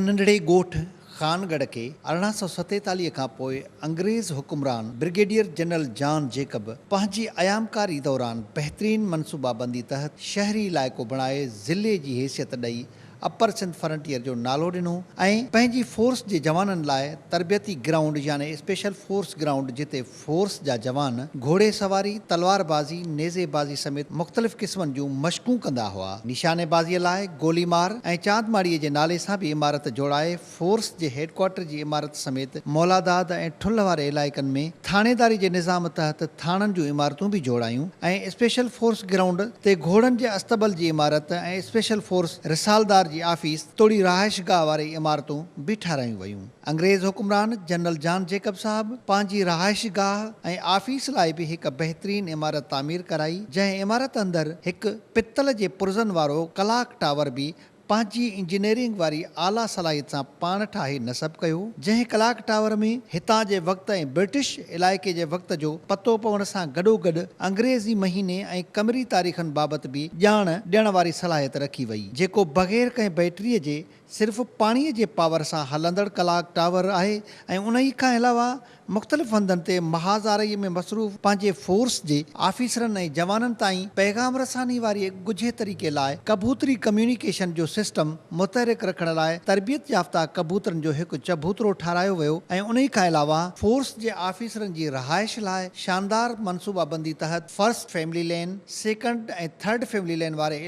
ننڍڙي ڳوٺ خانڳڙهه کي 1847 کان پوء انگريز حڪمران برگيڊيئر جنرل جان جيڪب پنهنجي ايامڪاري دوران بهترين منصوبابندي تحت شهري علائقو بڻائي ضلعي جي حيثيت ڏئي اپر سنڌ فرنٽيئر جو نالو ڏنو ۽ پنهنجي فورس جي جوانن لاء تربيتي گرائونڊ يعني اسپيشل فورس گرائونڊ جتي فورس جا جوان گهوڙي سواري، تلوار بازي، نيزي بازي سميت مختلف قسمن جون مشقون ڪندا هئا. نشاني بازيء لاء گولي مار ۽ چاندماڙيء جي نالي سان به عمارت جوڙائي فورس جي هيڊڪوارٽر جي عمارت سميت مولاداد ۽ ٺلهه واري علائقن ۾ ٿاڻيداري جي نظام تحت ٿاڻن جون عمارتون به جوڙايون ۽ اسپيشل فورس گرائونڊ تي گهوڙن جي اصطبل جي عمارت ۽ اسپيشل فورس رسالدار جي آفيس توڙي رهائشگاهه واري عمارتون به ٺارايون ويون. انگريز حڪمران جنرل جان جيڪب صاحب پنهنجي رهائشگاهه ۽ آفيس لاء به هڪ بهترين عمارت تعمير ڪرائي، جنهن عمارت اندر هڪ پتل جي پرزن وارو ڪلاڪ ٽاور به پنهنجي انجنيئرنگ واري اعليٰ صلاحيت سان پاڻ ٺاهي نصب ڪيو، جنهن ڪلاڪ ٽاور ۾ هتان جي وقت ۽ برٽش علائقي جي وقت جو پتو پوڻ سان گڏوگڏ انگريزي مهيني ۽ قمري تاريخن بابت به ڄاڻ ڏيڻ واري صلاحيت رکي وئي، جيڪو بغير ڪنهن بئٽريء جي صرف پاڻي جي پاور سان هلندڙ ڪلاڪ ٽاور آهي ۽ انهي کان علاوه مختلف هنڌن تي محاذ آرائي ۾ مصروف پنهنجي فورس جي آفيسرن ۽ جوانن تائين پيغام رساني واري ڳجهي طريقي لاء ڪبوتري ڪميونيڪيشن جو سسٽم متحرڪ رکڻ لاء تربيت يافته ڪبوترن جو هڪ چبوترو ٺارايو ويو ۽ انهي کان علاوه فورس جي آفيسرن جي رهائش لاء شاندار منصوبابندي تحت first family lane, second ۽ third family lane واري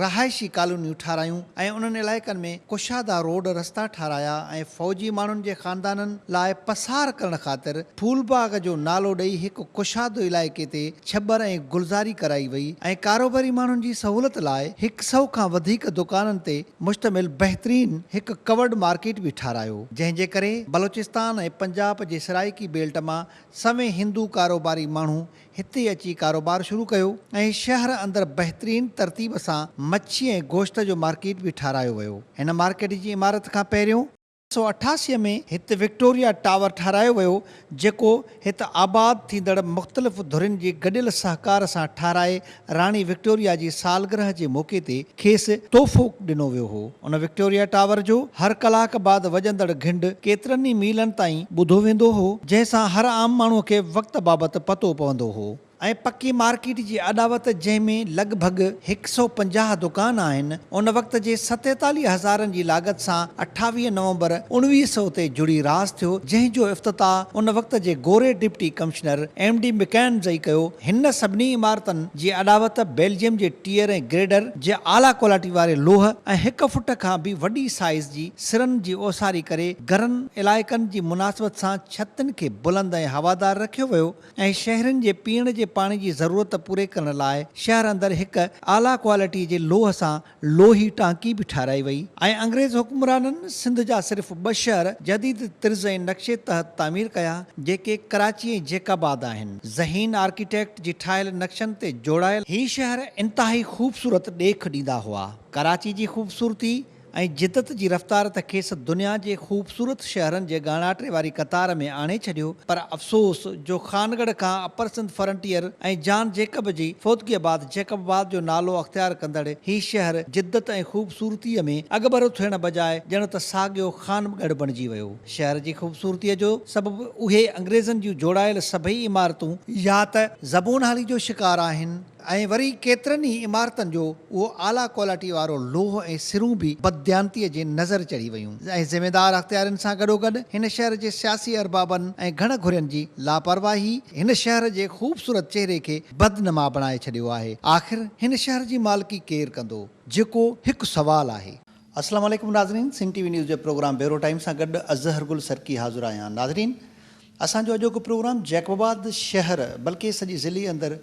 رهائشي ڪالونيون ٺارايون ۽ انهن علائقن ۾ ڪشادا روڊ رستا ٺارايا ۽ فوجي ماڻهن جي خاندانن لاء پسار ڪرڻ خاطر ڦول باغ جو نالو ڏئي هڪ ڪشادو علائقي تي ڇٻر ۽ گلزاري ڪرائي وئي ۽ ڪاروباري ماڻهن جي سهولت لاء هڪ سئو کان وڌيڪ دڪانن تي مشتمل بهترين هڪ ڪورڊ مارڪيٽ به ٺارايو جنهن جي ڪري بلوچستان ۽ پنجاب جي سرائيڪي بيلٽ مان سوين هندو ڪاروباري ماڻهو هتي اچي ڪاروبار شروع ڪيو ۽ شهر اندر بهترين ترتيب سان مڇي ۽ گوشت جو مارڪيٽ به ٺارايو ويو. هن مارڪيٽ جي عمارت کان پهريون، 188 ۾ هت وڪٽوريا ٽاور ٺارايو ويو جيڪو هت آباد ٿيندڙ مختلف ڌرين جي گڏيل سهڪار سان ٺاهرائي راڻي وڪٽوريا جي سالگرهه جي موقعي تي کيس تحفو ڏنو ويو هو. ان وڪٽوريا ٽاور جو هر ڪلاڪ بعد وڄندڙ گهنڊ ڪيترن ئي ميلن تائين ٻڌو ويندو هو، جنهن سان هر عام ماڻهوء کي وقت بابت پتو پوندو هو. ۽ پڪي مارڪيٽ جي اڏاوت جنهن ۾ لڳ ڀڳ هڪ سئو 50 دڪان آهن، ان وقت جي 47 هزارن جي لاڳت سان 28 نومبر 1900 تي جڙي راس ٿيو، جنهن جو افتتاح ان وقت جي گوري deputy commissioner M D McKenzie ڪيو. هن سڀني عمارتن جي اڏاوت بيلجيم جي ٽيئر ۽ گريڊر جي اعليٰ ڪوالٽي واري لوهه ۽ هڪ فٽ کان به وڏي سائيز جي سرن جي اوساري ڪري گرن علائقن جي مناسبت سان ڇتن کي بلند ۽ هوادار رکيو ويو ۽ شهرين جي پيئڻ جي پاڻي جي ضرورت پوري ڪرڻ لاء شهر اندر هڪ اعليٰ ڪوالٽي جي لوهه سان لوهي ٽانڪي به ٺاهرائي وئي ۽ انگريز حڪمرانن سنڌ جا صرف ٻه شهر جديد طرز ۽ نقشي تحت تعمير ڪيا، جيڪي ڪراچي ۽ جيڪب آباد آهن. ذهين آرڪيٽيڪٽ جي ٺاهيل نقشن تي جوڙايل هي شهر انتهائي خوبصورت ڏيک ڏيندا هئا. ڪراچي جي خوبصورتي ۽ جدت جي رفتار ته کيس دنيا جي خوبصورت شهرن جي ڳاڻاٽي واري قطار ۾ آڻي ڇڏيو پر افسوس جو خانڳڙهه کان upper Sindh frontier ۽ John Jacob جي فوتگيء بعد جيڪب آباد جو نالو اختيار ڪندڙ هي شهر جدت ۽ خوبصورتيء ۾ اڳڀرو ٿيڻ بجاء ڄڻ ته ساڳيو خانڳڙهه بڻجي ويو. شهر جي خوبصورتيء جو سبب اهي انگريزن جون جوڙايل سڀئي عمارتون يا ته زبون حالي جو شڪار آهن، ۽ وري ڪيترن ئي عمارتن جو اهو اعليٰ ڪوالٽي وارو لوهه ۽ سرون به بدديانتيء جي نظر چڙهي ويون ۽ ذميدار اختيارين سان گڏوگڏ هن شهر جي سياسي اربابن ۽ گهڻ گهرين جي لاپرواهي هن شهر جي خوبصورت چهري کي بدنما بڻائي ڇڏيو آهي. آخر هن شهر جي مالڪي ڪير ڪندو؟ جيڪو هڪ سوال آهي. السلام عليڪم ناظرين سنڌ ٽي وي نيوز جي پروگرام بيورو ٽائيم سان گڏ اظهر گل سرڪي حاضر آهيان ناظرين اسان جو اڄوڪو پروگرام جيڪب آباد شهر بلڪه سڄي ضلعي اندر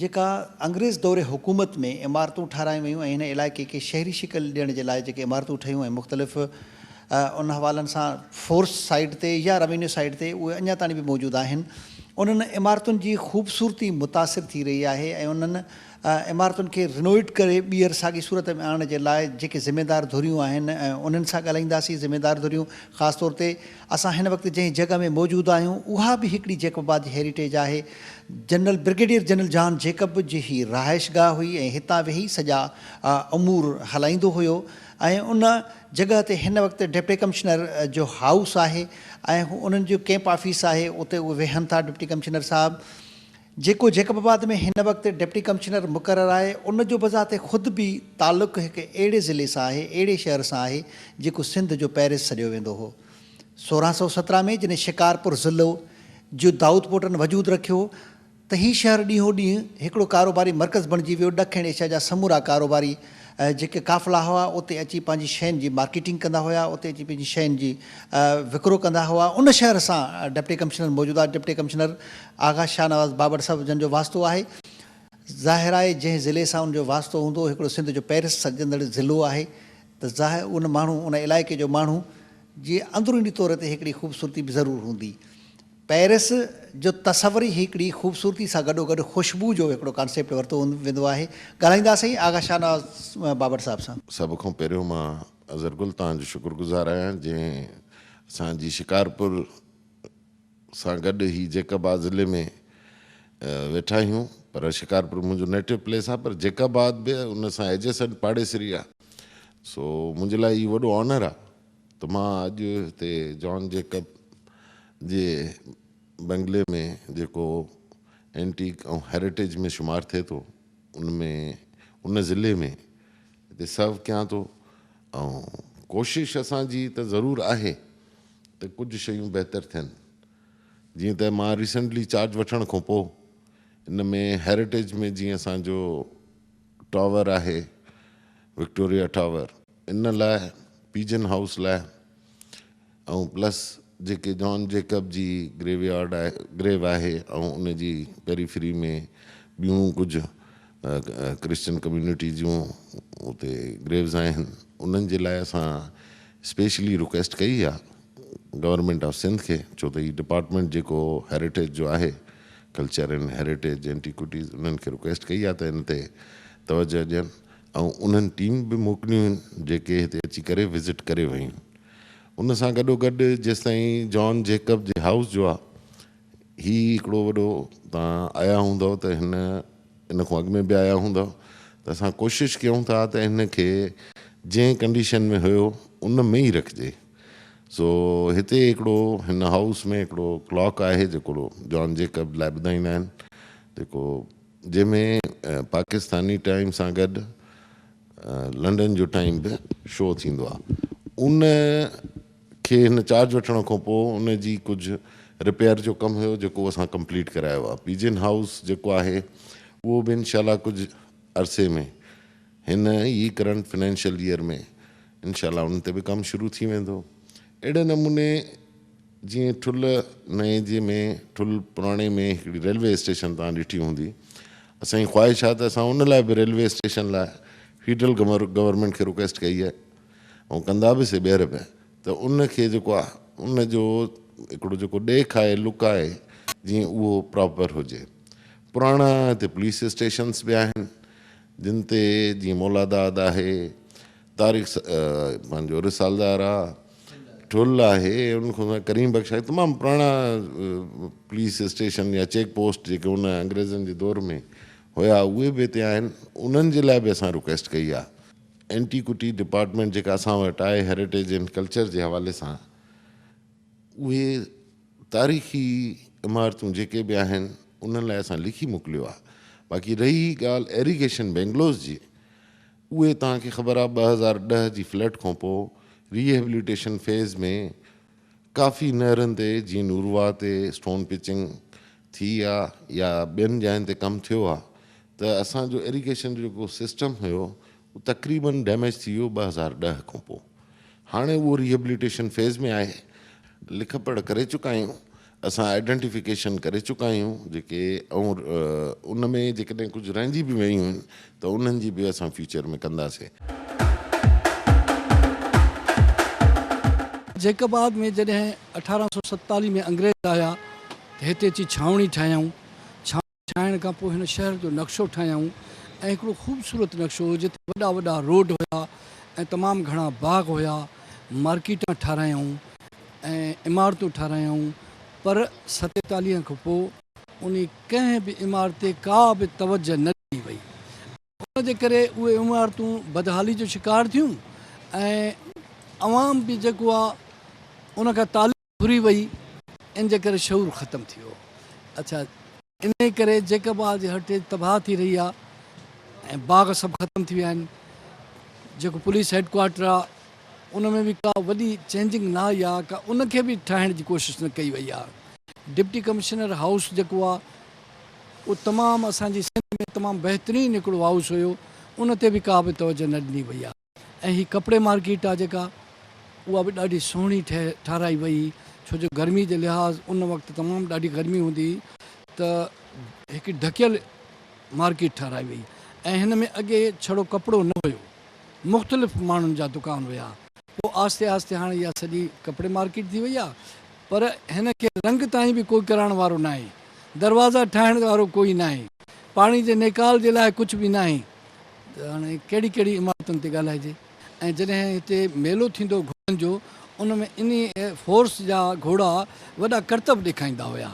جيڪا انگريز دور حڪومت ۾ عمارتون ٺارايون ويون ۽ هن علائقي کي شهري شڪل ڏيڻ جي لاء جيڪي عمارتون ٺهيون ۽ مختلف ان حوالن سان فورس سائيڊ تي يا روينيو سائيڊ تي اهي اڃا تائين به موجود آهن انهن عمارتن جي خوبصورتي متاثر ٿي رهي آهي ۽ انهن عمارتن کي رينوويٽ ڪري ٻيهر ساڳي صورت ۾ آڻڻ جي لاء جيڪي ذميدار ڌريون آهن انهن سان ڳالهائينداسين ذميدار ڌريون خاص طور تي اسان هن وقت جنهن جڳهه ۾ موجود آهيون اها به هڪڙي جيڪب آباد جي هيريٽيج آهي general brigadier general John Jacob جي هي رهائش گاهه هئي ۽ هتان ويهي سڄا امور هلائيندو هيو ۽ ان جڳهه تي هن وقت ڊپٽي ڪمشنر جو هائوس آهي ۽ انهن جو ڪيمپ آفيس آهي اتي اهي ويهن ٿا ڊپٽي ڪمشنر صاحب جيڪو جيڪب آباد ۾ هن وقت ڊپٽي ڪمشنر مقرر آهي، ان جو بذات خود به تعلق هڪ اهڙي ضلعي سان آهي، اهڙي شهر سان آهي، جيڪو سنڌ جو پئرس سڏيو ويندو هو. 1617 ۾ جڏهن شڪارپور ضلعو جو دائود پوٽن وجود رکيو ته هي شهر ڏينهون ڏينهن هڪڙو ڪاروباري مرڪز بڻجي ويو، ڏکڻ ايشيا جا سمورا ڪاروباري جيڪي قافلا هئا، اتي اچي پنهنجي شين جي مارڪيٽنگ ڪندا هيا، اتي اچي پنهنجي شين جي وڪرو ڪندا هئا. ان شهر سان ڊپٽي ڪمشنر موجوده ڊپٽي ڪمشنر آغا شاهنواز بابر صاحب جن جو واسطو آهي. ظاهر آهي جنهن ضلعي سان ان جو واسطو هوندو هڪڙو سنڌ جو پئرس سڏجندڙ ضلعو آهي ته ظاهر ان ماڻهو ان علائقي جو ماڻهو جي اندروني طور تي هڪڙي خوبصورتي به ضرور هوندي. پئرس جو تصور ئي هڪڙي خوبصورتي سان گڏوگڏ خوشبو جو هڪڙو ڪانسيپٽ ورتو ويندو آهي. ڳالهائينداسين آغا شاهنواز بابر صاحب سان. سڀ کان پهريون مان اظهر گل توهان جو شڪر گذار آهيان جنهن اسان جي شڪارپور سان گڏ هي جيڪب آباد ضلعي ۾ ويٺا آهيون پر شڪارپور منهنجو نيٽو پليس آهي پر جيڪب آباد به ان سان ايجسنٽ پاڙيسري آهي سو منهنجي لاء هي وڏو آنر آهي ته مان اڄ هتي جان جيڪب جي بنگلي ۾ جيڪو اينٽيڪ ۽ هيريٽيج ۾ شمار ٿئي ٿو ان ۾ ان ضلعي ۾ هتي سرو ڪيان ٿو ۽ ڪوشش اسان جي ته ضرور آهي ته ڪجهه شيون بهتر ٿين جيئن ته مان ريسنٽلي چارج وٺڻ کان پوء ان ۾ هيريٽيج ۾ جيئن اسان جو ٽاور آهي وڪٽوريا ٽاور ان لاء پيجن هائوس لاء ۽ پلس جيڪي جان جيڪب جي گريو يارڊ آهي گريو آهي ۽ ان جي پيريفري ۾ ٻيون ڪجهه ڪرسچن ڪميونٽي جون اتي گريوز آهن انهن جي لاء اسان اسپيشلي رڪويسٽ ڪئي آهي گورنمينٽ آف سنڌ کي ڇو ته هي ڊپارٽمينٽ جيڪو هيريٽيج جو آهي ڪلچر اينڊ هيريٽيج اينٽيڪوٽيز انهن کي رڪويسٽ ڪئي آهي ته ان تي توجه ڏين ۽ انهن ٽيم به موڪليون آهن جيڪي هتي اچي ڪري وزٽ ڪري ويون ان سان گڏو گڏ جيستائين جان جيڪب جي هائوس جو آ هي هڪڙو وڏو توهان آيا هوندؤ ته هن ان کان اڳ ۾ به آيا هوندؤ ته اسان ڪوشش ڪيون ٿا ته هن کي جنهن ڪنڊيشن ۾ هيو ان ۾ ئي رکجي سو هتي هڪڙو هن هائوس ۾ هڪڙو ڪلاڪ آهي جيڪو جان جيڪب لاء ٻڌائيندا آهن جيڪو جنهن ۾ پاڪستاني ٽائيم سان گڏ لنڊن جو ٽائيم به شو ٿيندو آهي ان کي هن چارج وٺڻ کان پوء ان جي ڪجهه رپيئر جو ڪم هيو جيڪو اسان ڪمپليٽ ڪرايو آهي پيجن هائوس جيڪو آهي اهو به انشاء الله ڪجهه عرصي ۾ هن ئي ڪرنٽ فنانشل ايئر ۾ انشاء الله ان تي به ڪم شروع ٿي ويندو اهڙي نموني جيئن ٺل نئين جي ۾ ٺل پراڻي ۾ هڪڙي ريلوي اسٽيشن توهان ڏٺي هوندي. اسان جي خواهش آهي ته اسان ان لاء به ريلوي اسٽيشن لاء فيڊرل گورنمينٽ کي رڪويسٽ ڪئي آهي ۽ ڪندا به سي ٻيهر به ته ان کي جيڪو آهي ان جو هڪڙو جيڪو ڏيک آهي لڪ آهي جيئن اهو پراپر هجي. پراڻا هتي پوليس اسٽيشنس به آهن جن تي جيئن مولاداد آهي تاريخ پنهنجو رسالدار آ، ٺل آهي، ان کان سواء ڪريم بخش آهي، تمام پراڻا پوليس اسٽيشن يا چيڪ پوسٽ جيڪي ان انگريزن جي دور ۾ هيا اهي به هتي آهن، انهن جي لاء به اسان رڪويسٽ ڪئي آ. اينٽيڪوٽي ڊپارٽمينٽ جيڪا اسان وٽ آهي هيريٽيج اينڊ ڪلچر جي حوالي سان اهي تاريخي عمارتون جيڪي به آهن انهن لاء اسان لکي موڪليو آ. باقي رهي ڳالهه ايريگيشن بينگلوز جي اهي توهان کي خبر آهي 2010 جي فلڊ کان پوء ريهيبليٽيشن فيز ۾ ڪافي نهرن تي جيئن نورواهه تي اسٽون پچنگ ٿي آ يا ٻين جاين تي ڪم ٿيو آ ته اسان جو ايريگيشن جو جيڪو سسٽم هيو اهو تقريبن ڊيميج ٿي ويو 2010 کان پوء هاڻي اهو ريهيبليٽيشن فيز ۾ آهي لک پڙهه ڪري چڪا آهيون اسان آئيڊنٽيفڪيشن ڪري چڪا آهيون جيڪي ۽ ان ۾ جيڪڏهن ڪجهه رهجي به ويون آهن ته انهن جي به اسان فيوچر ۾ ڪنداسين. جيڪب آباد ۾ جڏهن 1847 ۾ انگريز آيا ته هتي اچي ڇانوڻي ٺاهيائون. ڇانوڻي ٺاهڻ کان پوء هن شهر جو نقشو ٺاهيائون ۽ هڪڙو خوبصورت نقشو هو جتي وڏا وڏا روڊ هيا ۽ تمام گهڻا باغ هيا، مارڪيٽان ٺارايائون ۽ عمارتون ٺارايائون پر ستيتاليهه کان پوء انهي ڪنهن به عمارت تي ڪا به توجه نه ڏني وئي ۽ ان جي ڪري اهي عمارتون بدحالي جو شڪار ٿيون ۽ عوام به جيڪو آ ان کان تعليم گهري وئي ان جي ڪري شعور ختم ٿي ويو. اڇا انهي ڪري جيڪب آباد جي هرٽيج تباهه ٿي رهي آ ۽ باغ سڀ ختم ٿي ويا آهن. جيڪو پوليس هيڊ ڪوارٽر آ ان ۾ به ڪا وڏي چينجنگ نه آئي آ ڪا ان کي به ٺاهڻ جي ڪوشش نه ڪئي وئي آ. ڊپٽي ڪمشنر هائوس جيڪو آ اهو تمام اسان جي سنڌ ۾ تمام بهترين هڪڙو هائوس هيو ان تي به ڪا به توجه نه ڏني وئي آ. ۽ هي ڪپڙي مارڪيٽ آ جيڪا اها به ڏاڍي سهڻي ٺهرائي وئي هئي ڇو جو گرمي جي لحاظ ان وقت تمام ڏاڍي گرمي هوندي هئي ته هڪ ڍڪيل مارڪيٽ ٺهرائي وئي ۽ هن ۾ اڳي ڇڙو ڪپڙو نه هيو مختلف ماڻهن جا دڪان هيا پوء آهستي آهستي هاڻي اها سڄي ڪپڙي مارڪيٽ ٿي وئي آ پر هن کي رنگ تائين به ڪوئي ڪرائڻ وارو ناهي دروازا ٺاهڻ وارو ڪوئي ناهي پاڻي جي نيڪال جي لاء ڪجهه به ناهي ته هاڻي ڪهڙي ڪهڙي عمارتن تي ڳالهائجي ۽ جڏهن هتي ميلو ٿيندو گهوڙن جو ان ۾ انهي فورس جا گهوڙا وڏا ڪرتب ڏيکائيندا هيا.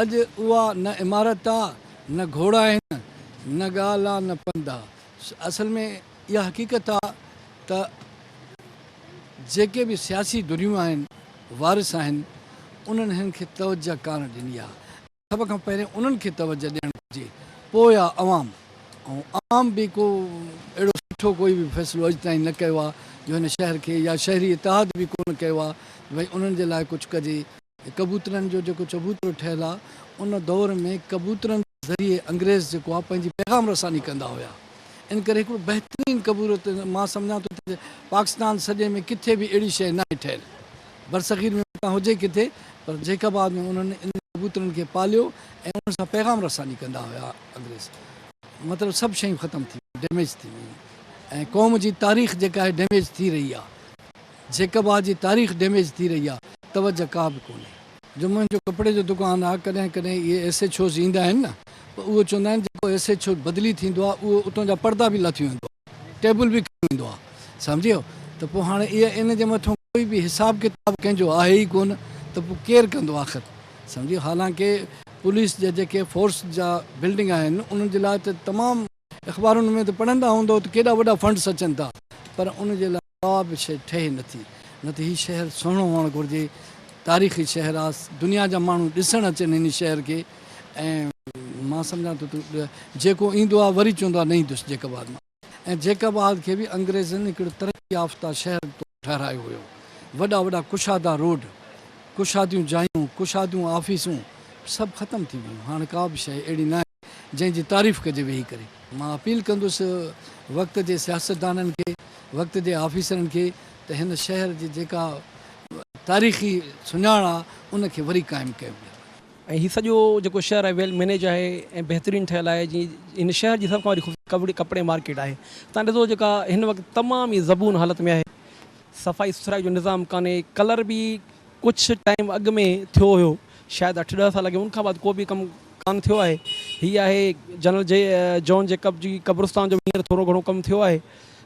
اڄ اها نه عمارت آ نه گهوڙا آهن نه ڳالهه آ نه پنڌ آ. اصل ۾ اها حقيقت آ ته جيڪي به سياسي ڌريون آهن وارث آهن انهن هن کي توجه ڪانه ڏني آ. سڀ کان پهرين انهن کي توجه ڏيڻ گهرجي پوء آ عوام ۽ عوام به ڪو اهڙو سٺو ڪوئي به فيصلو اڄ تائين نه ڪيو آ جو هن شهر کي يا شهري اتحاد به ڪونه ڪيو آ ڀئي انهن جي لاء ڪجهه ڪجي. ڪبوترن جو جيڪو چبوترو ٺهيل آ ان دور ۾ ڪبوترن جي ذريعي انگريز جيڪو آ پنهنجي پيغام رساني ڪندا هيا ان ڪري هڪڙو بهترين ڪبورت مان سمجهان ٿو ته پاڪستان سڄي ۾ ڪٿي به اهڙي شيء ناهي ٺهيل. برصغير ۾ متان هجي ڪٿي پر جيڪب آباد ۾ انهن انهن ڪبوترن کي پاليو ۽ انهن سان پيغام رساني ڪندا هيا انگريز مطلب سڀ شيون ختم ٿي ويون ڊيميج ٿي ويون ۽ قوم جي تاريخ جيڪا آهي ڊيميج ٿي رهي آهي جيڪب آباد جي تاريخ ڊيميج ٿي رهي آهي توجه ڪا به ڪونهي. جو منهنجو ڪپڙي جو دڪان آهي ڪڏهن ڪڏهن اهي ايس ايڇ اوز ايندا آهن نه پوء اهو چوندا آهن جيڪو ايس ايڇ او بدلي ٿيندو آهي اهو اتان جا پردا به لاٿي ويندو آهي. ٽيبل به کڻي ويندو آ سمجهي ويو ته پوء هاڻي اها ان جي مٿو ڪوئي به حساب ڪتاب ڪنهن جو آهي ئي ڪونه ته پوء ڪير ڪندو آخر سمجهي ويو حالانڪه پوليس جا جيڪي فورس جا بلڊنگ آهن انهن جي لاء ته تمام اخبارن ۾ ته پڙهندا هوندو ته ڪيڏا وڏا فنڊس اچن ٿا پر ان جي لاء ڪا به شيء ٺهي نٿي نه ته هي شهر سهڻو هئڻ گهرجي تاريخي شهر آ دنيا جا ماڻهو ڏسڻ اچن هن شهر کي ۽ مان سمجهان ٿو ته جيڪو ايندو آ وري چوندو آ نه ايندس جيڪب آباد مان ۽ جيڪب آباد کي به انگريزن هڪڙو ترقي يافته شهر طور ٺهرايو هيو وڏا وڏا ڪشادا روڊ ڪشاديون جايون ڪشاديون آفيسون سڀ ختم ٿي ويون هاڻ ڪا به شيء اهڙي ناهي جنهن جي تعريف ڪجي ويهي ڪري. مان اپيل ڪندس وقت جي سياستدانن کي، وقت جي آفيسرن کي ته هن شهر جي جيڪا تاريخي سڃاڻ آ ان کي وري قائم ڪيو وڃي. ۽ هي سڄو جيڪو شهر آهي ويل مينيج آهي ۽ بهترين ٺهيل آهي جي هن شهر جي سڀ کان وڏي خوبصورتي ڪپڙي مارڪيٽ آهي تان ڏسو جيڪا هن وقت تمام ئي زبون حالت ۾ آهي صفائي سٿرائي جو نظام ڪانهي ڪلر به ڪجهه ٽائيم اڳ ۾ ٿيو هيو شايد اٺ ڏهه سال اڳي ان کان بعد ڪو به ڪم ڪانه ٿيو آهي. هي آهي جنرل جي جان جيڪب جي قبرستان جو به هينئر ٿورو گهڻو ڪم ٿيو آهي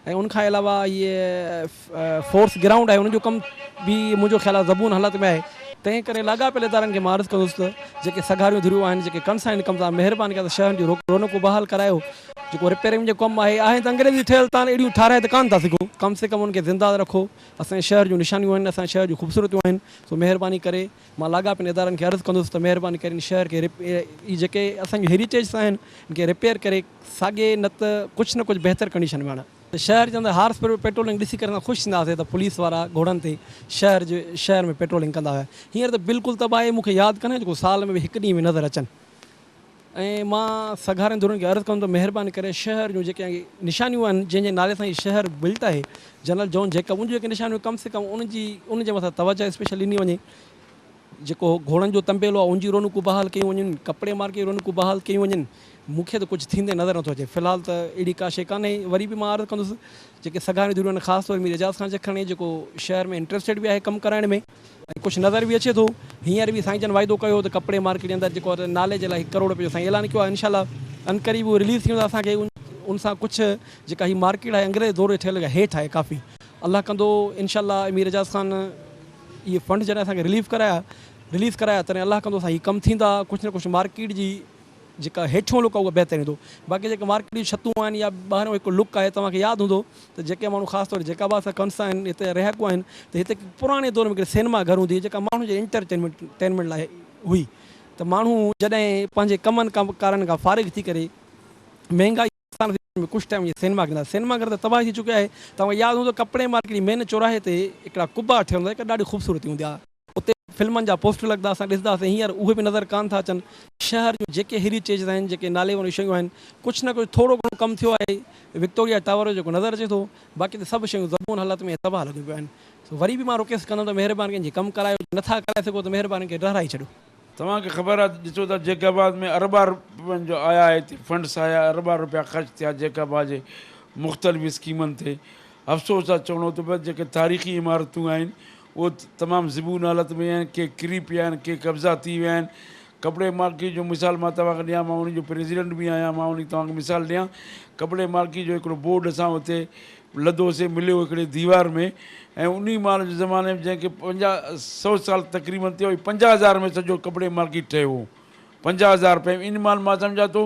۽ ان کان علاوه هيء فورس گرائونڊ آهي ان جو ڪم به منهنجو خيال آهي زبون حالت ۾ آهي. تنهن ڪري لاڳاپيل ادارن کي مان عرض ڪندس ته جيڪي سگهاريون ڌريون آهن جيڪي ڪنسائن ڪم ٿا مهرباني ڪري شهرن جون رونقون بحال ڪرايو جيڪو رپيئرنگ جو ڪم آهي آهن ته انگريزي ٺهيل تان اهڙيون ٺاهرائي ته ڪانه ٿا سگهو ڪم سي ڪم ان کي زنده رکو اسان جي شهر جون نشانيون آهن، اسان جي شهر جون خوبصورتيون آهن، سو مهرباني ڪري مان لاڳاپين ادارن کي عرض ڪندس ته مهرباني ڪري ان شهر کي اهي جيڪي اسان جون هيريٽيجز آهن ان کي رپيئر ڪري ساڳي نه ته ڪجهه نه ڪجهه بهتر ڪنڊيشن ۾ آڻن. شهر جي اندر هارس پيٽرولنگ ڏسي ڪري اسان خوش ٿيندا هئاسين ته پوليس وارا گهوڙن تي شهر جي شهر ۾ پيٽرولنگ ڪندا هيا هينئر ته بلڪل تباهي مون کي ياد ڪانهي جيڪو سال ۾ به هڪ ڏينهن به نظر اچن. ۽ مان سگهارين ڌرين کي عرض ڪندم ته مهرباني ڪري شهر جون جيڪي نشانيون آهن جنهن جي نالي سان هي شهر بلٽ آهي جنرل جان جيڪب ان جون جيڪي نشانيون ڪم سي ڪم ان جي ان جي مٿان توجه اسپيشل ڏني وڃي جيڪو گهوڙن جو طنبيلو آهي ان جي رونقون بحال ڪيون وڃن ڪپڙي مارڪيٽ جون رونقون بحال ڪيون وڃن مون کي ته ڪجهه ٿيندي نظر نٿو اچي في الحال ته اهڙي ڪا شيء ڪانهي وري به مان عرض ڪندس جيڪي سگهاريون ڌريون آهن خاص طور مير اعجاز خان جکراڻي جيڪو شهر ۾ انٽريسٽيڊ به آهي ڪم ڪرائڻ ۾ ۽ ڪجهه نظر به اچي ٿو. هينئر به سائين جن واعدو ڪيو هو ته ڪپڙي مارڪيٽ جي اندر جيڪو آهي نالي جي لاء هڪ ڪروڙ رپين جو سائين اعلان ڪيو آهي انشاء الله عنقريب اهو رليز ٿي ويندو اسان کي ان سان ڪجهه جيڪا هي مارڪيٽ آهي انگريز دور جي ٺهيل هيٺ آهي ڪافي الله ڪندو انشاء الله مير اعجاز خان اهي فنڊ جڏهن اسان کي رليف ڪرايا رليز ڪرايا تڏهن الله ڪندو اسان هي ڪم ٿيندا ڪجهه نه ڪجهه مارڪيٽ جي جيڪا هيٺيون لڪ آهي اها بهتر ايندو باقي جيڪا مارڪيٽ جون ڇتون آهن يا ٻاهريون هڪ لڪ آهي توهان کي ياد هوندو ته جيڪي ماڻهو خاص طور جيڪب آباد سان ڪنس آهن هتي جا رهاڪو آهن ته هتي پراڻي دور ۾ هڪڙي سينما گهر هوندي هئي جيڪا ماڻهن جي انٽرٽينمينٽ ٽينمينٽ لاء هئي ته ماڻهو جڏهن پنهنجي ڪمن ڪارن کان فارغ ٿي ڪري مهنگائي ۾ ڪجهه ٽائيم وڃي سينما ڪندا سينما گهر ته تباهه ٿي چڪي آهي توهان کي ياد هوندو ڪپڙي مارڪيٽ جي مين چوراهي تي هڪڙا قبا ٺهيل هوندا هڪ ڏاڍي خوبصورتي هوندي آهي اتي فلمن جا پوسٽر لڳندا اسان ڏسندا هئاسين هينئر اهي به نظر ڪانه ٿا اچن. شهر جون جيڪي هيريٽيجز آهن جيڪي نالي واريون شيون آهن ڪجهه نه ڪجهه ٿورو گهڻو ڪم ٿيو آهي وڪٽوريا ٽاور جو جيڪو نظر اچي ٿو باقي ته سڀ شيون زبون حالت ۾ تباهه لڳيون پيون آهن سو وري به مان رڪويسٽ ڪندم ته مهرباني ڪري جي ڪم ڪرايو جي نٿا ڪرائي سگهو ته مهرباني ڪري ڊهرائي ڇڏيو. توهان کي خبر آهي ڏسو ته جيڪب آباد ۾ اربها روپين جو آيا هتي فنڊس آيا اربها روپيا خرچ ٿيا جيڪب آباد جي مختلف اسڪيمن تي افسوس سان چوڻو ٿو پئي جيڪي تاريخي عمارتون آهن اهي تمام زبون حالت ۾ آهن، ڪي ڪري پيا آهن، ڪي قبضا ٿي ويا آهن. ڪپڙي مارڪيٽ جو مثال مان توهان کي ڏيان، مان ان جو پريزيڊنٽ به آهيان، مان ان توهان کي مثال ڏيان، ڪپڙي مارڪيٽ جو هڪڙو بورڊ اسان اتي لڌوسين، مليو هڪڙي ديوار ۾ ۽ انهي مال جي زماني ۾ جنهن کي پنجاهه سئو سال تقريبن ٿيو، 50 هزار ۾ سڄو ڪپڙي مارڪيٽ ٺهيو هو، 50 هزار رپئي ۾ ان مال مان سمجهان ٿو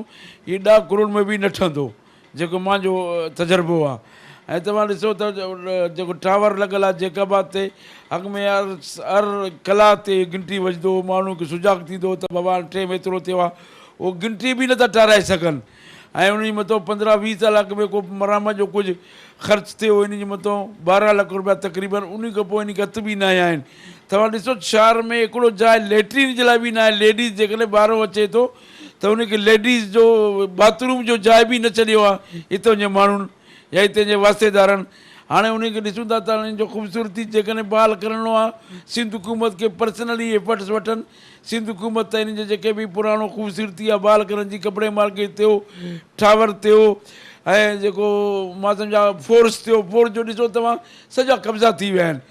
هي ڏهه ڪروڙ ۾ به نه ٺهندو. جيڪو مانجو تجربو آ ۽ توهان ڏسو ته جيڪو ٽاور لڳل آ جيڪب آباد تي اڳ ۾ هر ڪلاڪ تي گهنٽي وڄندو هو ماڻهو کي سجاڳ ٿيندو هو ته بابا هاڻي ٽيم ايترو ٿيو آ اهو گهنٽي به نٿا ٺهرائي سگهن ۽ ان جي مٿو 15 20 سال اڳ ۾ ڪو مرامت جو ڪجهه خرچ ٿيو ان جي مٿو 12 لک روپيا تقريبن ان کان پوء ان کي هٿ به نه آيا آهن توهان ڏسو شهر ۾ هڪڙو جاء ليٽرين جي لاء به نه آهي ليڊيز جيڪڏهن ٻارو اچي ٿو ته ان کي ليڊيز جو باٿ روم جو جاء به نه ڇڏيو آهي هتان جي ماڻهن يا هتي جي واسطيدارن هاڻي ان کي ڏسون ٿا ته ان جو خوبصورتي جيڪڏهن بحال ڪرڻو آهي سنڌ حڪومت کي پرسنلي ايفرٽس وٺن سنڌ حڪومت ته ان جي جيڪي به پراڻو خوبصورتي آهي بحال ڪرڻ جي ڪپڙي مارڪيٽ ٿيو ٽاور ٿيو ۽ جيڪو مان سمجهان فورس ٿيو فورس جو ڏسو توهان سڄا قبضا ٿي ويا آهن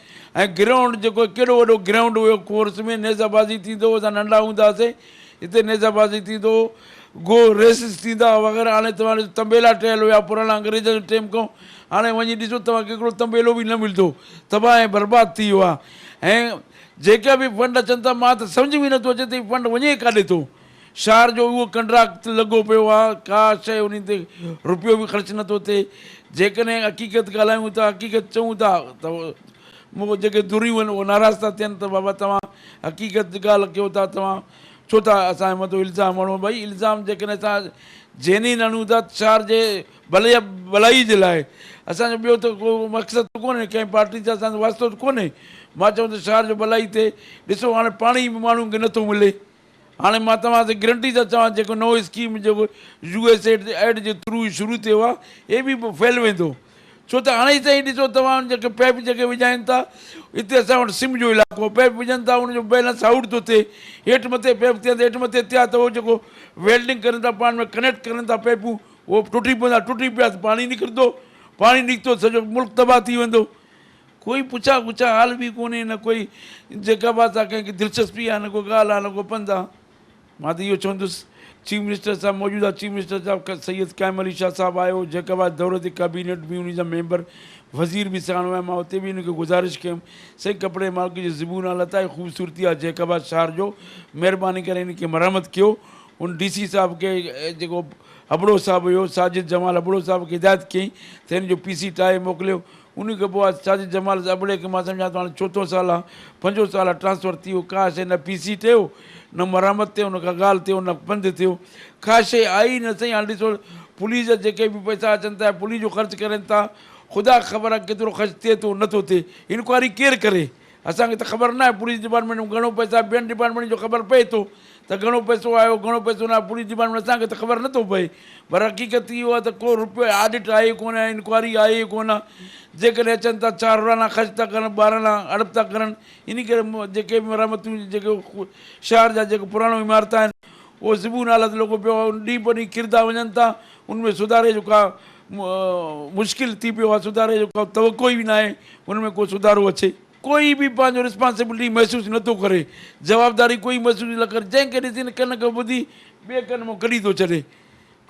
۽ گرائونڊ جيڪو ڪيڏو وڏو گرائونڊ هيو فورس ۾ نيزه بازي ٿيندو هو اسان ننڍا هوندا هئاسين هتي نيزه بازي ٿيندو هو، گو ريسز ٿيندا هئا وغيره هاڻي توهان ڏسو تنبيلا ٺهيل هيا پراڻا انگريزن جي ٽيم کان هاڻي وڃي ڏسو توهان کي هڪڙو تنبيلو به نه ملندو تباهه ۽ برباد ٿي ويو آهي ۽ جيڪا به فنڊ اچن ٿا مان ته سمجهه ۾ نٿو اچي ته هي فنڊ وڃي ڪاڏي ٿو شهر جو اهو ڪنڊراڪ لڳو پيو آهي ڪا شيء انهي تي روپيو به خرچ نٿو ٿئي جيڪڏهن حقيقت ڳالهايون ٿا حقيقت چئون ٿا ته مون جيڪي ڌريون آهن اهي ناراض ٿا ٿين ته بابا توهان حقيقت ڳالهه ڪيو ٿا توهان ڇو ٿا اسان جي مٿو الزام هڻو ڀئي الزام جيڪڏهن اسان جينين هڻون ٿا شهر جي ڀلي ڀلائي جي لاء اسان جو ٻيو ته ڪو مقصد ته ڪونهي ڪنهن پارٽي سان اسان جو واسطو ته ڪونهي مان چوان ته شهر جو ڀلائي ٿئي ڏسو هاڻي پاڻي به ماڻهن کي نٿو ملي هاڻي مان توهان سان گرنٽي سان چوان جيڪو نئون اسڪيم جيڪو يو ايس ايڊ ايڊ جي ٿرو شروع ٿيو آهي هي به فيل ويندو ڇو ته هاڻي تائين ڏسو توهان جيڪي پئپ جيڪي وجهائين ٿا هتي اسان وٽ سم جو علائقو آهي پئپ وجهن ٿا ان جو بيلنس آئوٽ ٿو ٿئي هيٺ مٿي پئپ ٿين ٿا هيٺ مٿي ٿيا ته اهو جيڪو ويلڊنگ ڪرن ٿا پاڻ ۾ ڪنيڪٽ ڪرن ٿا پئپون اهو ٽٽي پوندا ٽٽي پيا ته پاڻي نڪرندو پاڻي نڪتو ته سڄو ملڪ تباهه ٿي ويندو ڪوئي پڇا ڳڇا حال به ڪونهي نه ڪوئي جيڪا به اسان ڪنهن کي دلچسپي آهي نه ڪو ڳالهه آهي نه ڪو پنڌ آهي مان ته اهو چوندس چيف منسٽر صاحب موجوده چيف منسٽر صاحب سيد قائم علي شاهه صاحب آيو جيڪب آباد دوري تي ڪابينيٽ به انهي جا ميمبر وزير به ساڻ هيا مان اتي به انهن کي گذارش ڪيم سائين ڪپڙي مارڪيٽ جي زبون حالت آهي خوبصورتي آهي جيڪب آباد شهر جو مهرباني ڪري ان کي مرمت ڪيو ان ڊي سي صاحب کي جيڪو ابڙو صاحب هيو ساجد جمال ابڙو صاحب کي هدايت ڪيائين ته ان جو پي سي ٺاهي موڪليو انهي کان پوء ساجد جمال ابڙي کي مان سمجهان ٿو هاڻي چوٿون سال آ پنجون سال آ ٽرانسفر ٿي ويو ڪا شيء نه پي سي ٺهيو نه مرامت ٿيو نه ڪا ڳالهه ٿيو نه پنڌ ٿيو ڪا شيء آئي ئي نه سائين هاڻي ڏسو پوليس جا جيڪي به پئسا اچن ٿا پوليس جو خرچ ڪرين ٿا خدا کي خبر آ ڪيترو خرچ ٿئي ٿو نه ٿو ٿئي انڪوائري ڪير ڪري اسان کي ته خبر ناهي پوليس ڊپارٽمينٽ ۾ گهڻو پئسا آهي ٻين ڊپارٽمينٽ جو خبر پئي ٿو ته گهڻو پئسو آيو گهڻو پئسو نه آيو پوليس ڊپارٽمينٽ اسان کي ته خبر نٿو پئي پر حقيقت اهو آهي ته ڪو روپيو آڊٽ آهي ئي ڪونه انڪوائري آهي ئي ڪونه جيڪڏهن اچن ٿا چار آنا خرچ ٿا ڪرن ٻارهن آنا هڙپ ٿا ڪرن ان ڪري جيڪي به مرمتون جيڪي شهر جا جيڪي پراڻو عمارت آهن اهو زبون حالت لڳو پيو آهي ڏينهن په ڏينهن ڪردا وڃن ٿا ان ۾ سڌاري جو ڪا مشڪل ٿي پيو آهي سڌاري جو ڪو توقع ئي ناهي ان ۾ ڪو سڌارو اچي. ڪوئي به پنهنجو رسپانسبلٽي محسوس نٿو ڪري جوابداري ڪوئي محسوس نه ڪري جنهن کي ڏسي نه ڪن کان ٻڌي ٻئي ڪن مان ڪڍي ٿو ڇڏي.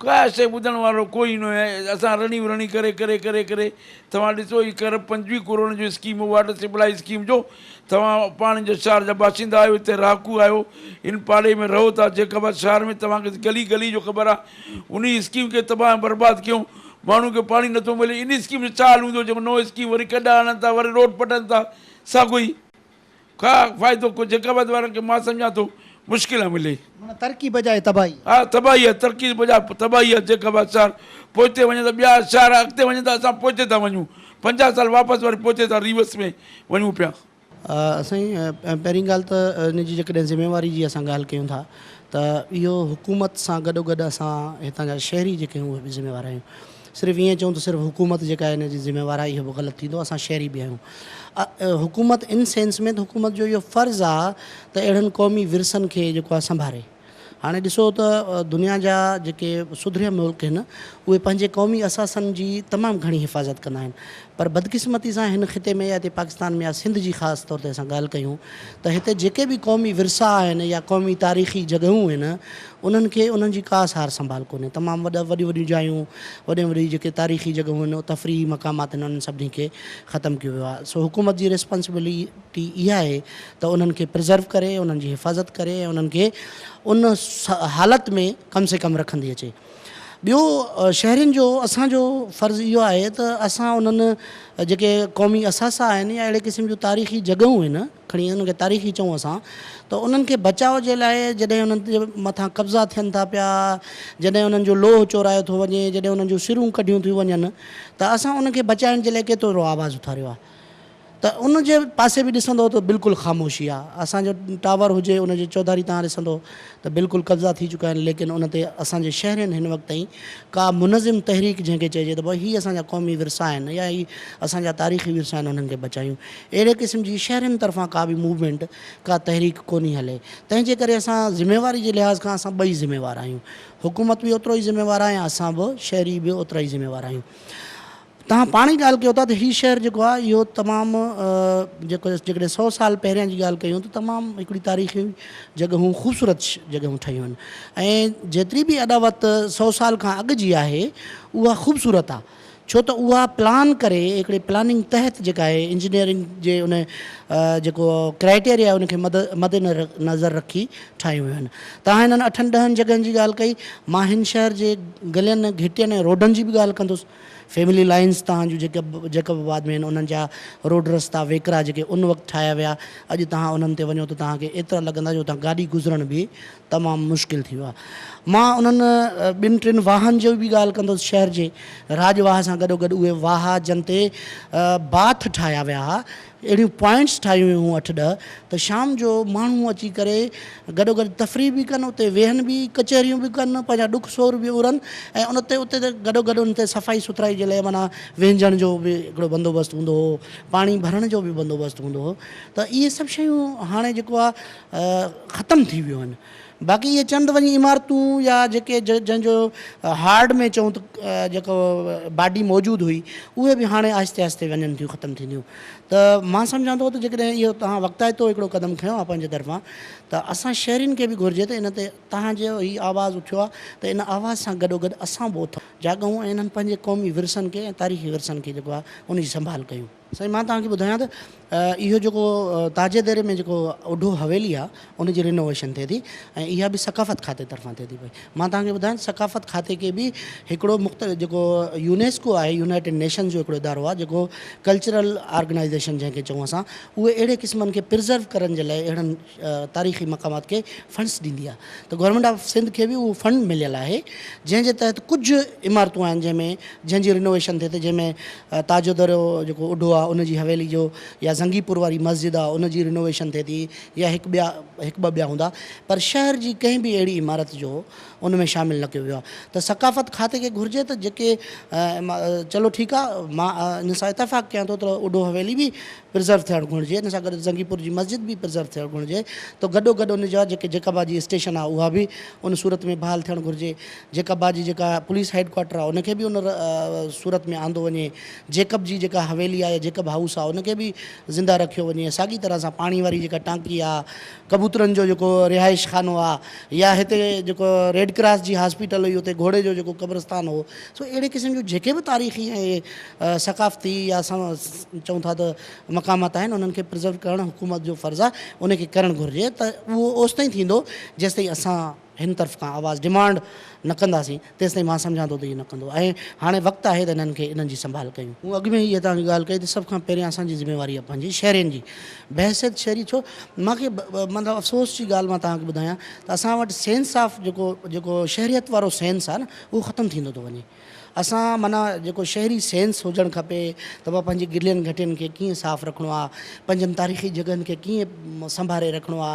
ڪا شيء ٻڌڻ وارو ڪوئي نه آهي. اسان رڙيون رڙي ڪري ڪري ڪري ڪري توهان ڏسو هي ڪر 25 ڪروڙن جو اسڪيم هو واٽر سپلائي اسڪيم جو توهان پاڻ جي شهر جا باشندا آهيو هتي رهاڪو آهيو هن پاڙي ۾ رهو ٿا جيڪب آباد شهر ۾ توهان کي گلي گلي جو خبر آهي انهي اسڪيم کي تباهه ۽ برباد ڪيون ماڻهو کي پاڻي نٿو ملي انهي اسڪيم جو ڇا حل هوندو جيڪو نئون اسڪيم وري کڏا هڻن ٿا وري روڊ پٽن ٿا ساڳو ئي ڪا فائدو ڪو جيڪب آباد وارن کي مان سمجهان ٿو مشڪل آ ملي. معنيٰ ترقي بجاء تباهي. ها تباهي آ ترقي بجاء تباهي آ جيڪب آباد شهر پوئتي وڃي ته ٻيا شهر اڳتي وڃن ٿا اسان پوئتي ٿا وڃون 50 سال واپس وري پوئتي ٿا ريورس ۾ وڃون پيا. سائين پهرين ڳالهه ته ان جي جيڪڏهن ذميواري جي اسان ڳالهه ڪيون ٿا ته اهو حڪومت سان گڏو گڏ اسان هتان جا شهري جيڪي آهيون اهي به ذميوار آهيون صرف ائين چئون ته صرف حڪومت جيڪا آهي ان جي ذميوار آهي اهو به غلط ٿيندو اسان شهري به آهيون حڪومت ان سينس ۾ ته حڪومت جو اهو فرض آهي ته اهڙن قومي ورثن کي جيڪو آهي سنڀاري هاڻي ڏسو ته دنيا جا جيڪي سڌريل ملڪ آهن اهي پنهنجي قومي اثاثن جي تمام گهڻي حفاظت ڪندا آهن پر بدقسمتي سان هن خطي ۾ يا هتي پاڪستان ۾ يا سنڌ جي خاص طور تي اسان ڳالهه ڪيون ته هتي جيڪي به قومي ورثا آهن يا قومي تاريخي جڳهيون آهن انهن کي انهن جي ڪا سار سنڀال ڪونهي. تمام وڏا وڏيون وڏيون جايون، وڏيون وڏيون جيڪي تاريخي جڳهيون آهن، تفريحي مقامات آهن انهن سڀني کي ختم ڪيو ويو آهي. سو حڪومت جي ريسپانسبلٽي اها آهي ته انهن کي پرزرو ڪري، انهن جي حفاظت ڪري ۽ انهن کي ان حالت ۾ ڪم سي ڪم رکندي اچي. ٻيو شهرين جو اسان جو فرض اهو آهي ته اسان انهن جيڪي قومي اثاثا آهن يا اهڙي قسم جون تاريخي جڳهيون آهن، کڻي انهن کي تاريخي چئون اسان ته انهن کي بچاء جي لاء جڏهن انهن جي مٿان قبضا ٿين ٿا پيا، جڏهن انهن جو لوهه چورايو ٿو وڃي، جڏهن انهن جون سرون ڪڍيون ٿيون وڃن ته اسان انهن کي بچائڻ جي لاء ڪيترو آواز اٿاريو آهي ته ان جي پاسي به ڏسندو ته بلڪل خاموشي آهي. اسان جو ٽاور هجي ان جي چوڌاري توهان ڏسندو ته بلڪل قبضا ٿي چڪا آهن ليڪن ان تي اسان جي شهرين هن وقت تائين ڪا منظم تحريڪ جنهن کي چئجي ته ڀئي هي اسان جا قومي ورثا آهن يا هي اسان جا تاريخي ورثا آهن انهن کي بچايون اهڙي قسم جي شهرين طرفان ڪا به موومينٽ ڪا تحريڪ ڪونهي هلي تنهن جي ڪري اسان ذميواري جي لحاظ کان اسان ٻئي ذميوار آهيون حڪومت به اوترو ئي ذميوار آهي ۽ اسان به شهري به اوترا ئي ذميوار آهيون توهان پاڻ ئي ڳالهه ڪيو ٿا ته هي شهر جيڪو آهي اهو تمام جيڪو جيڪڏهن سو سال پهريان جي ڳالهه ڪيون ته تمام هڪڙي تاريخي جڳهون خوبصورت جڳهون ٺهيون آهن ۽ جيتري به اڏاوت سو سال کان اڳ جي آهي اها خوبصورت آهي ڇو ته اها پلان ڪري هڪڙي پلاننگ تحت جيڪا آهي انجنيئرنگ جي ان جيڪو ڪرائيٽيريا آهي ان کي مد مد نظر رکي ٺاهيون ويون آهن. توهان هنن اٺن ڏهن جڳهن جي ڳالهه ڪئي، مان هن شهر جي گلين، گهٽين ۽ روڊن جي به ڳالهه ڪندس. فيملي لائنز توهان جون جيڪب جيڪب آباد ۾ آهن انهن جا روڊ رستا ويڪرا جيڪي ان وقت ٺاهيا ويا اڄ توهان انهن تي وڃو ته توهان کي ايترا لڳندا جو اتان گاڏي گذرڻ به تمام مشڪل ٿي ويو آهي. مان انهن ٻن ٽن واهن جو به ڳالهه ڪندس شهر جي راڄ واهه سان گڏوگڏ اهي واهه جن تي باٿ ٺاهيا ويا ها اهڙيون پوائنٽس ٺاهيون ويون هيون اٺ ڏهه ته شام جو ماڻهو اچي ڪري گڏوگڏ تفريح به ڪن اتي ويهن به ڪچهريون به ڪن پنهنجا ڏک سور به اورن ۽ ان تي اتي گڏوگڏ ان تي صفائي سٿرائي جي لاء معنيٰ وهنجڻ جو به هڪڙو بندوبست هوندو هو پاڻي ڀرڻ جو به بندوبست هوندو هو ته اهي سڀ شيون هاڻي جيڪو آهي ختم ٿي ويون آهن باقي اهي چند وڃي عمارتون يا جيڪي جنهن جو هارڊ ۾ چئون ته جيڪو باڊي موجود هئي اهي به هاڻي آهستي آهستي وڃن ٿيون ختم ٿينديون ته مان سمجهان ٿو ته جيڪڏهن اهو توهان وقتائتو هڪڙو قدم کنيو آهي پنهنجي طرفان ته اسان شهرين کي به گهرجي ته ان تي توهان جو هي آواز اٿيو آهي ته ان آواز سان گڏو گڏ اسان به اٿون جاڳون ۽ انهن پنهنجي قومي ورثن کي ۽ تاريخي ورثن کي جيڪو آهي ان جي سنڀال ڪيون. سائين مان توهان کي ٻڌايان ته اهو جيڪو تاجي ديري ۾ جيڪو اڍو حويلي آهي ان جي رينوويشن ٿئي ٿي ۽ اها به ثقافت کاتي طرفان ٿئي ٿي پئي مان توهان کي ٻڌايان ثقافت کاتي کي به هڪڙو مختلف جيڪو يونيسڪو آهي يونائيٽيڊ نيشنز جو هڪڙو ادارو آهي جيڪو ڪلچرل آرگنائيزيشن جنهن کي چئون اسان اهي اهڙي قسمن کي پرزرو ڪرڻ جي لاء اهڙن تاريخي مقامات کي فنڊس ڏيندي آهي ته گورنمينٽ آف سنڌ کي به اهو فنڊ مليل آهي جنهن جي تحت ڪجهه عمارتون آهن جنهن ۾ جنهن جي رينوويشن ٿئي ٿي جنهن ۾ تاجو درو جيڪو اڍو آهي ان جي حويلي جو يا زنگي پور واري مسجد آهي ان جي رينوويشن ٿئي ٿي يا هڪ ٻيا هڪ ٻه ٻيا هوندا پر شهر جي ڪنهن به اهڙي عمارت جو ان ۾ شامل نه ڪيو ويو آهي ته ثقافت کاتي کي گهرجي ته جيڪي چلو ٺيڪ آهي مان ان سان اتفاق ڪيان ٿو ته اڍو حويلي به پرزرو ٿيڻ گهرجي ان سان گڏ زنگيپور جي مسجد به پرزرو ٿيڻ گهرجي ته گڏو گڏ ان جا جيڪي جيڪب آباد جي اسٽيشن آهي اها به ان صورت ۾ بحال ٿيڻ گهرجي جيڪب آباد جي جيڪا پوليس هيڊ ڪوارٽر آهي ان کي به ان صورت ۾ آندو وڃي جيڪب جي جيڪا حويلي آهي يا جيڪب هائوس آهي ان کي به زنده رکيو وڃي ساڳي طرح سان پاڻي واري جيڪا ٽانڪي آهي ڪبوترن جو جيڪو رهائش خانو آهي يا هتي جيڪو ريڊ ڪراس جي هاسپيٽل هئي اتي گهوڙي جو جيڪو قبرستان هو سو اهڙي قسم جون جيڪي به تاريخي ۽ ثقافتي يا اسان چئون ٿا ته مقامات آهن انهن کي پرزرو ڪرڻ حڪومت جو فرض آهي ان کي ڪرڻ گهرجي ته اهو اوستائين ٿيندو جيستائين اسان هن طرف کان آواز ڊمانڊ نه ڪنداسين تيستائين مان سمجهان ٿو ته اهو نه ڪندو ۽ هاڻي وقت آهي ته انهن کي انهن جي سنڀال ڪيون. مون اڳ ۾ ئي اها توهان کي ڳالهه ڪئي ته سڀ کان پهريان اسان جي ذميواري آهي پنهنجي شهرين جي بحيثيت شهري ڇو مان کي مطلب افسوس جي ڳالهه مان توهان کي ٻڌايان ته اسان وٽ سينس آف جيڪو جيڪو شهريت وارو سينس آهي نه اهو ختم ٿيندو ٿو وڃي. اسان معنيٰ جيڪو شهري سينس هجڻ کپي ته بابا پنهنجي گلين گهٽين کي ڪيئن صاف رکڻو آ، پنهنجن تاريخي جڳهن کي ڪيئن سنڀاري رکڻو آ،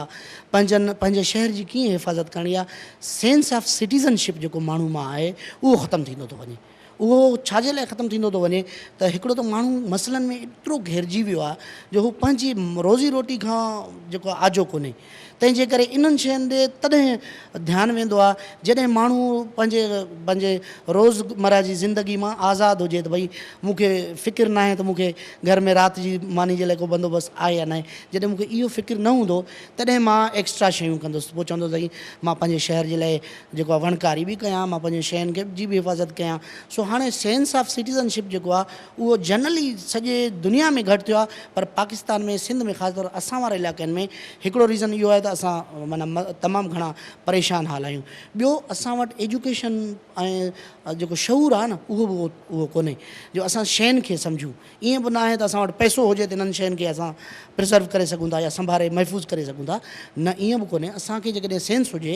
پنهنجن پنهنجي شهر جي ڪيئن حفاظت ڪرڻي آ، سينس آف سٽيزن شپ جيڪو ماڻهو مان آهي اهو ختم ٿيندو ٿو وڃي. اهو ڇا جي لاء ختم ٿيندو ٿو وڃي ته هڪڙو ته ماڻهو مسئلن ۾ ايترو گهيرجي ويو آ جو هو پنهنجي روزي روٽي کان جيڪو آ آجو ڪونهي. تنهن جي ڪري انهن شين ڏي تڏهن ڌيان ويندو آهي جڏهن ماڻهو پنهنجي پنهنجي روز مره جي زندگي مان آزاد هجي ته ڀئي مون کي فڪر ناهي ته مون کي گهر ۾ رات جي ماني جي لاء ڪو بندوبست آهي يا ناهي جڏهن مون کي اهو فڪر نه هوندو تڏهن مان ايڪسٽرا شيون ڪندس پوء چوندس سائين مان پنهنجي شهر جي لاء جيڪو آهي وڻڪاري به ڪيان مان پنهنجي شين کي جي به حفاظت ڪيان سو هاڻي سينس آف سٽيزن شپ جيڪو آهي اهو جنرلي سڄي دنيا ۾ گهٽ ٿيو آهي پر پاڪستان ۾ سنڌ ۾ خاص طور اسان واري علائقن ۾ هڪڙو ريزن اهو آهي ته اسان معنيٰ تمام گهڻا پريشان حال آهيون ٻيو اسان وٽ ايجوڪيشن ۽ جيڪو شعور آهي نه اهو به اهو ڪونهي جو اسان شين کي سمجهون ائين به ناهي ته اسان وٽ پئسو هجي ته انهن شين کي اسان پرزرو ڪري سگهون ٿا يا سنڀاري محفوظ ڪري سگهون ٿا نه ائين به ڪونهي اسان کي جيڪڏهن سينس هجي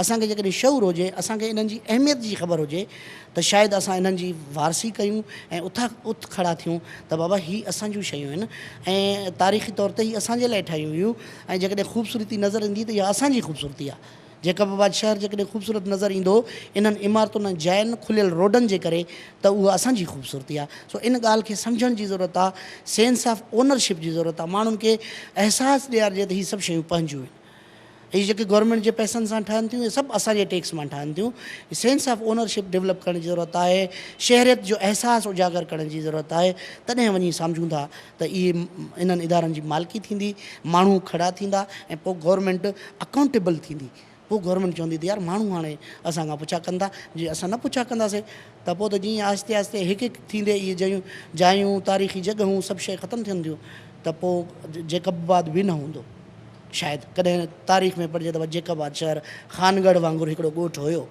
اسان کي جيڪڏهن شعور هجي اسان کي انهن جي اهميت جي خبر هجي ته شايد اسان انهن جي وارثي ڪيون ۽ اٿا اٿ کڙا ٿيون ته بابا هي اسان جون شيون آهن ۽ تاريخي طور تي هي اسان جي لاء ٺاهيون ويون ۽ جيڪڏهن خوبصورتي نظر ايندي ته اها اسان جي خوبصورتي آهي. جيڪب آباد شهر جيڪڏهن خوبصورت نظر ايندو انهن عمارتن ۽ جاين کليل روڊن جي ڪري ته اها اسان جي خوبصورتي آهي. سو ان ڳالهه کي سمجهڻ جي ضرورت آهي، سينس آف اونرشپ جي ضرورت آهي، ماڻهن کي احساس ڏيارجي ته هي سڀ شيون پنهنجون آهن. اهي جيڪي گورنمينٽ جي پئسن سان ٺهن ٿيون اهي سڀ اسان جي ٽيڪس مان ٺهن ٿيون. سينس آف اونرشپ ڊولپ ڪرڻ جي ضرورت آهي، شهريت جو احساس اجاگر ڪرڻ جي ضرورت آهي تڏهن وڃي سمجهون ٿا ته اهي انهن ادارن جي مالڪي ٿيندي، ماڻهو کڙا ٿيندا ۽ پوء گورنمينٽ اڪائونٽيبل ٿيندي. پوء گورنمينٽ چوندي ته يار ماڻهو هاڻي اسان کان پڇا ڪن ٿا، جي اسان نه پڇا ڪنداسين ته پوء ته جيئن آهستي آهستي هڪ هڪ ٿيندي اهي جيون جايون، تاريخي جڳهون سڀ شيء ختم ٿين ٿيون ته پوء جيڪب آباد به نه هوندو. شايد ڪڏهن تاريخ ۾ پڙهجي ته جيڪب آباد شهر خانڳڙهه وانگر هڪڙو ڳوٺ هيو.